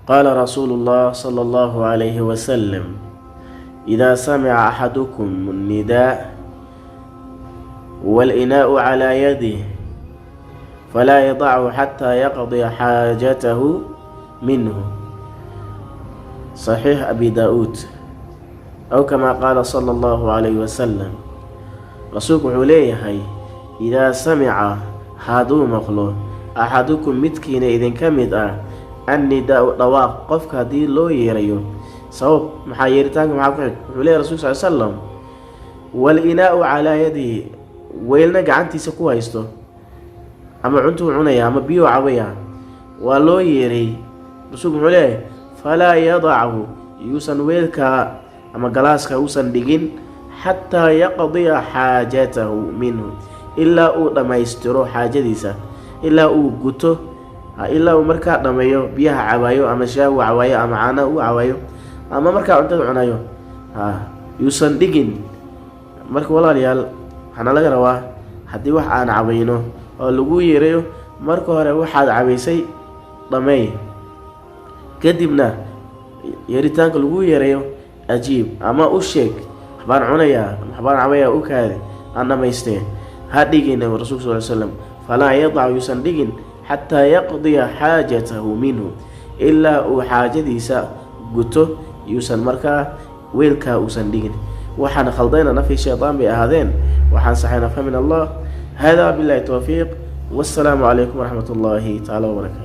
Qaala rasuulu llah sala allahu calayhi wasalam: idaa samica axadukum annidaa waalinaau calaa yadih falaa yadachu xataa yaqdiya xaajatahu minhu. Saxiix Abi Daa-uud, aw kamaa qaala sala allahu calayhi wasalam. Rasuulku wuxuu leeyahay: idaa samica, hadduu maqlo, axadukum, midkiina idinka mid ah, annidaa-u, dhawaaq, qofka haddii loo yeerayo. Sabab maxaa yeeritaanka maxaa ku xig? Wuxuu leeyahy Rasulka sal slam: wal-inaau calaa yadihi, weylna gacantiisa ku haysto, ama cuntuu cunaya ama biyuu cabaya, waa loo yeeray. Rasuulku muxuu leeyahay? Falaa yadachu, yuusan weelka ama galaaska uusan dhigin, xataa yaqdiya xaajatahu minhu, ilaa uu dhammaystiro xaajadiisa, ilaa uu guto, ilaa uu markaa dhammeeyo biyaha cabaayo ama shaah uu cabaayo ama caanaha uu cabaayo ama markaa cuntada cunayo, yuusan dhigin. Marka walaalayaal, waxaana laga rabaa haddii wax aan cabayno oo lagu yeerayo, marka hore waxaad cabaysay dhammeey, kadibna yeeritaanka lagu yeerayo ajiib ama u sheeg: waxbaan cunayaa, waxbaan cabayaa, u kaadi aan dhamaystee. Ha dhigin. Rasulka sal slam: falaa yadac, yuusan dhigin, xataa yaqdiya xaajatahu minhu, ilaa uu xaajadiisa guto yuusan markaa weelkaa uusan dhigin. Waxaan khaldayna nafyi shaytaan bay ahaadeen, waxaan saxayna fa min Allah. Hada billahi towfiiq, wassalaamu calaykum waraxmat ullaahi tacaala wabarakaatu.